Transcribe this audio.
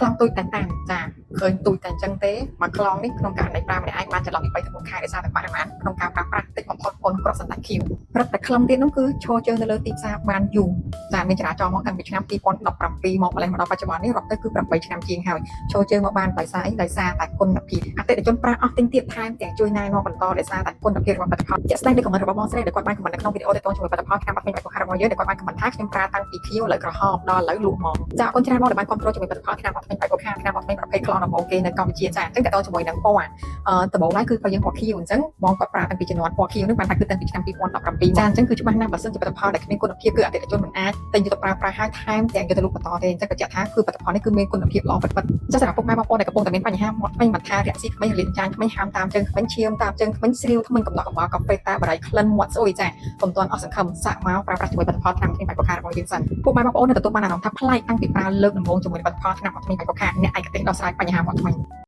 ខ្លងទូចតែតាំងចាឃើញទូចតែអញ្ចឹងទេមួយខ្លងនេះក្នុងករណីប្រើម្នាក់ឯងបានចន្លោះពី3ទៅ4ខែដោយសារតែបរិមាណក្នុងការប្រើប្រាស់តិចបំផុតប៉ុនគ្រាប់សណ្តែកខៀវរឹតតែខ្លឹមទៀតនោះគឺឈរជើងនៅលើទីផ្សារបានយូរចាមានចរាចរណ៍មកតាំងពីឆ្នាំ2017មកម្លេះមកដល់បច្ចុប្បន្ននេះរាប់ទៅគឺ8ឆ្នាំជាងហើយឈរជើងមកបានដោយសារអីដោយសារតែគុណភាពអតិថិជនប្រើអស់ទិញទៀតថែមទាំងជួយណែនាំបន្តដោយសារតែគុណភាពរបស់ផលិតផលជាក់ស្ដែងដូច comment របស់បងស្រីដែលគាត់បាន comment នៅក្នុងវីដេអូទាក់ទងជាមួយផលិតផលថ្នាំបាត់ធ្មេញបែបកូខារបស់យើងដែលគាត់បាន comment ថាខ្ញុំប្រើតាំងពីខៀវឥឡូវក្រហមដល់ឥឡូវលក់មកចាអរគុណច្រើនបងដែលបានគាំទ្រជាមួយផលិតផលថ្នាំបាត់ធ្មេញបែបកូខាថ្នាំបាត់ធ្មេញប្រភេទខ្លងដំបូងគេនៅកម្ពុជាចាអញ្ចឹងទាក់ទងជាមួយនឹងពណ៌ដំបូងឡើយគឺបើយើងពណ៌ខៀវអញ្ចឹងបងគាត់ប្រើតាំងពីជំនាន់ពណ៌ខៀវនេះបានថាគឺតាំងពីឆ្នាំ2017ចាអញ្ចឹងគឺច្បាស់ណាស់បើសិនជាផលិតផលដែលគ្មានគុណភាពគឺអតិថិជនមិនអាចទិញយកទៅប្រើប្រាស់ហើយថែមទាំងយកទៅលក់បន្តទេអញ្ចឹងបញ្ជាក់ថាគឺផលិតផលនេះគឺមានគុណភាពល្អពិតៗចាសម្រាប់ពុកម៉ែបងប្អូនដែលកំពុងតែមានបញ្ហាមាត់ធ្មេញមិនថារាក់ស៊ីធ្មេញរលាកចាញ់ធ្មេញហើមតាមជើងធ្មេញឈាមតាមជើងធ្មេញស្រាវធ្មេញកំដក់កំបល់កាហ្វេតាបារីក្លិនមាត់ស្អុយចាកុំទាន់អស់សង្ឃឹមសាកមកប្រើប្រាស់ជាមួយផលិតផលថ្នាំធ្មេញបែបកូខារបស់យើងសិនពុកម៉ែបងប្អូននៅទទួលបានអារម្មណ៍ថាប្លែកតាំងពីប្រើលើកដំបូងជាមួយផលិតផលថ្នាំធ្មេញបែបកូខាអ្នកឯកទេសដោះស្រាយបញ្ហាមាត់ធ្មេញ។